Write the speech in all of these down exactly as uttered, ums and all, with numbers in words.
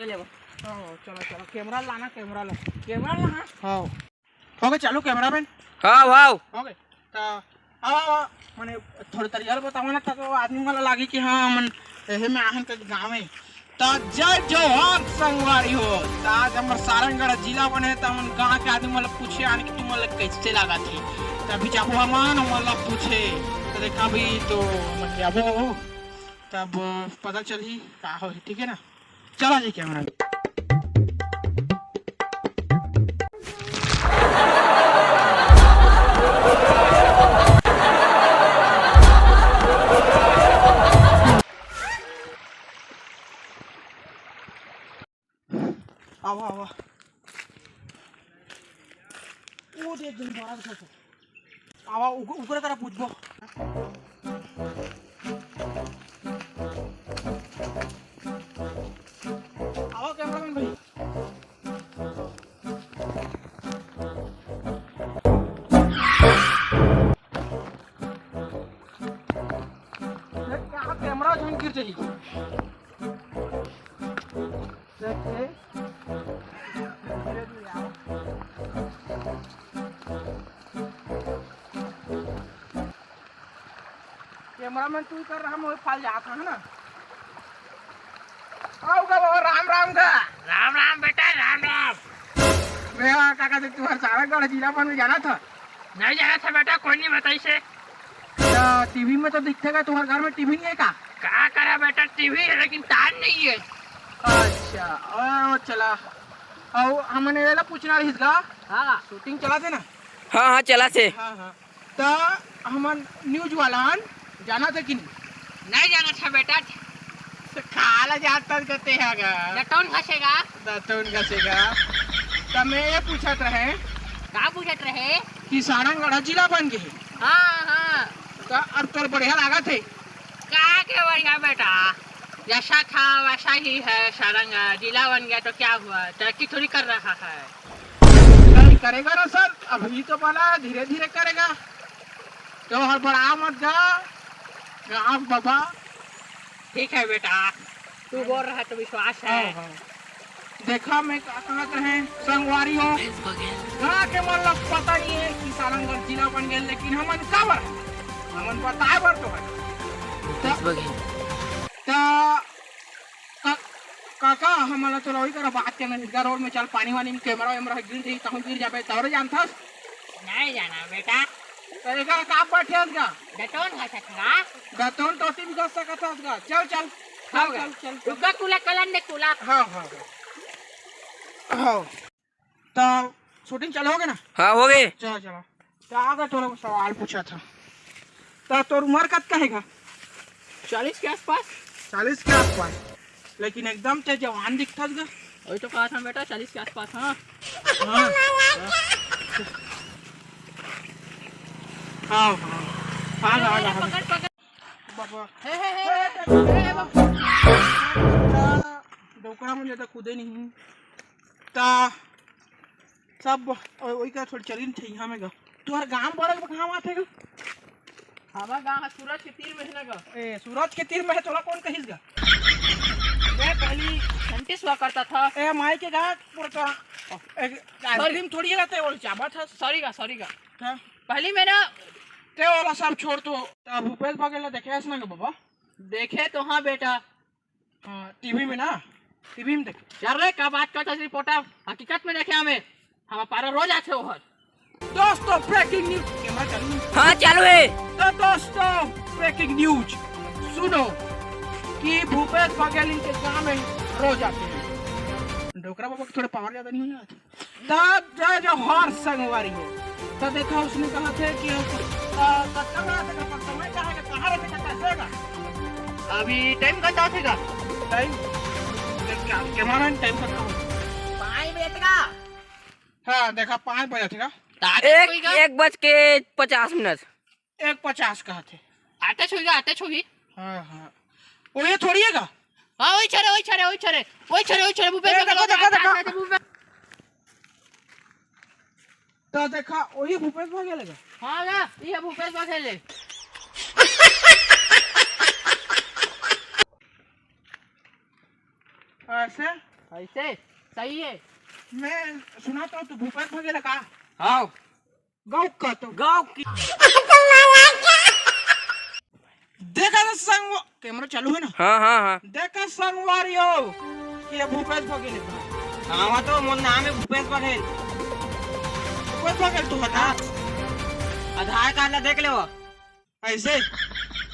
ले वो। हाँ, चलो, चलो, कैमरा लाना, कैमरा ला, कैमरा ला, हाँ। हाँ। हो गए चालू कैमरामैन? हाँ, वाओ। हो गए। तो आवा, आवा, माने थोड़ी तरिया बतावा ना, तब वो आदमी वाला लागे कि हाँ, मन एहे में आहन के गाँव में। तो जय जोहार संगवारी हो। तो आज हमर सारंगढ़ जिला बने, तो हमन गाँव के आदमी वाला पूछे आने कि तुम वाला कैसे लगा थे। तभी जाबो हमन, हम वाला पूछे। तो देखा भी तो हमन जाबो, तब पता चलही का हो, ठीक है ना? चला जी कैमरा। आवा, आवा। वो देख, जन बड़ा दिखा था। आवा, उक-, उकरे तरफ पूछबो। आवा, कैमरामैन भाई। देख, कहाँ कैमरा झन गिर जाही। देख के। कैमरामैन तू ही कर रहा, मोर फाल जात है ना। आओ गा बाबा, राम राम गा। राम राम बेटा, राम राम। भैया, काका, देख, तुम्हारा सारंगढ़ जिला बन में जाना था। नहीं जाना था बेटा, कोई नहीं बताई से। तो टीवी में तो दिखते गा, तुम्हारे घर में टीवी नहीं है का? का करा बेटा, टीवी है लेकिन तार नहीं है। अच्छा, ओ चला। और हमने ये ला पूछना रही इसका। हाँ। शूटिंग चला थे ना? हाँ, हाँ, चला थे। हाँ, हाँ। तो हमन न्यूज वाला हन, जाना था कि नहीं? नहीं जाना था बेटा। तो काला जाता कहते हैं अगर। दतौन घसेगा। दतौन घसेगा। तो मैं ये पूछत रहे का पूछत रहे? कि सारंगढ़ जिला बन गए। हाँ, हाँ। तो अब तोर बढ़िया लागत है? का के बढ़िया बेटा, जैसा था वैसा ही है। सारंगढ़ जिला बन गया तो क्या हुआ, तरक्की थोड़ी कर रहा है। नहीं करेगा ना सर, अभी तो बोला धीरे धीरे करेगा। तो हड़बड़ा मत जा, राम बाबा। ठीक है बेटा, तू बोल रहा है तो विश्वास है। हाँ, हाँ। देखा मैं का कहत रहे संगवारी हो, गाँव के मन ला पता नहीं है कि सारंगढ़ जिला बन गए, लेकिन हमन काबर, हमन बताए बर तो है। त, त, का, काका, हमन ला तो लौड़ी करा बात करना, इसका रोड में चल, पानी वानी में कैमरा वैमरा गिर जाही, कहूँ गिर जाबे, तोरे जानथस। नहीं जाना बेटा। तो एकर का बैठे हस गा? दतौन घसत हस गा। दतौन टोटी भी घस सकत हस गा। चल, चल। चल, हाँ चल, चल, चल। रुका, कुला कलन दे, कुला। हाँ, हाँ, हाँ। हाँ। तो शूटिंग चालू हो गया ना? हाँ, हो गए। चलो, चलो। तो आगे तोरा सवाल पूछा था। तो तोर उम्र कतका है गा? चालीस के आसपास। चालीस के आसपास। लेकिन एकदम ते जवान दिखथस गा। वही तो कहा था बेटा, चालीस के आसपास, हाँ। हाँ। हाँ, हाँ। हाँ, हाँ, हाँ, हाँ। पकड़, पकड़। बाबा। हे, हे, हे, हे, हे, बाबा। डोकरा मन ज्यादा कूदे नहीं। ता सब ओ-, ओई का थोड़ी चलिन थे यहाँ में गा। तुहर गांव बड़ा के कहाँ बात है गा? हमार गांव है सूरज के तीर में है ना गा। ए, सूरज के तीर में है, तोला कौन कहिस गा? मैं पहली साइंटिस्ट हुआ करता था। ए, माई के गा, पूरा तो, ए, आइसक्रीम थोड़ी रहते, वो चाबा था। सॉरी गा, सॉरी गा। हाँ। पहली मैं ना ते वाला सब छोड़ तो, तब भूपेश बघेल ला देखे हस ना गा बाबा? देखे तो हाँ बेटा। हाँ, टीवी में ना, टीवी में देखे। यार रे, का बात करता है रिपोर्टर? हकीकत में देखे हमें, हम पारा रोज आते हो। दोस्तों, ब्रेकिंग न्यूज। कैमरा चालू है? हाँ, चालू है। तो दोस्तों, ब्रेकिंग न्यूज सुनो कि भूपेश बघेल इनके गांव में रोज आते हैं। डोकरा बाबा को थोड़ा पावर ज्यादा नहीं हो जाता? तब जय जोहार संगवारी हो। तो देखा उसने कहा थे कि हम, आ, कब तक रहा था, कब समय का है, कहाँ रहते, कैसे का? अभी टाइम का क्या थे का? टाइम? क्या, कैमरा टाइम का कब? पाँच बजे तक का। हाँ, देखा, पाँच बजे थे का? तारीख एक, कोई का? एक बज के पचास मिनट। एक पचास कहा थे। अटैच होइगा, अटैच होगी। हाँ, हाँ। वो ये थोड़ी है का? हाँ, वही छरे, वही छरे, वही छरे, वही छरे, वही छरे, भूपेश ए, बघेल, देखो, देखो, देखो। अटैच है, भूपेश। तो देखा, वही भूपेश बघेल है का? हाँ ना, ये भूपेश बघेल है। ऐसे? ऐसे सही है। मैं सुना तो तू भूपेश बघेल का? हाँ। गाँव का तो गाँव की। देखा तो संग, कैमरा चालू है ना? हाँ हाँ हाँ। देखा संगवारी हो, ये भूपेश बघेल का। हाँ, तो मोर नाम है भूपेश बघेल। भूपेश बघेल तू हटा। आधार कार्ड ला देख ले वो। ऐसे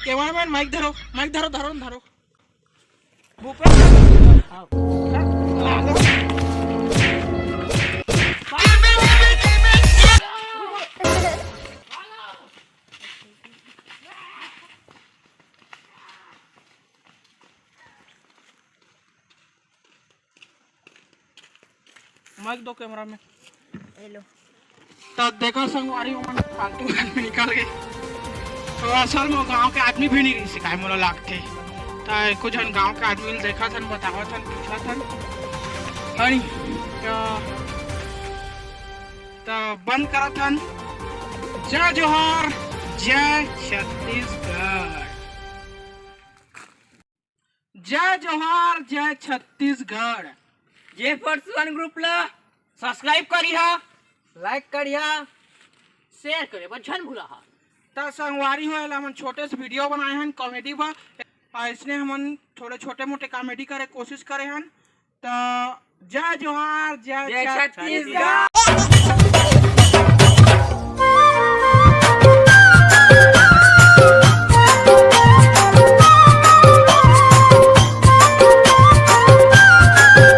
कैमरामैन माइक धरो, माइक धरो, धरो, धरो। भूपेश बघेल। हाँ। माइक दो कैमरा में। हेलो। तो देखा संगवारी मन फालतू आदमी निकल गए। तो असल में गांव के आदमी भी नहीं सिखाए मोला लागथे। तो कुछ झन गांव के आदमी ल देखा थन, बतावा थन, पूछा थन। हनी तो, तो बंद करा थन। जय जोहार, जय छत्तीसगढ़। जय जोहार, जय छत्तीसगढ़। जे फर्स्ट वन ग्रुप ला सब्सक्राइब करिहा, लाइक करिहा, शेयर करे बर झन भूलाहा। त संगवारी हो, एला हमन छोटे से वीडियो बनाए हन कॉमेडी बर। अइसने हमन थोड़े छोटे मोटे कॉमेडी करे कोशिश करे हन। त जय जोहार, जय जय छत्तीसगढ़। छत्तीसगढ़।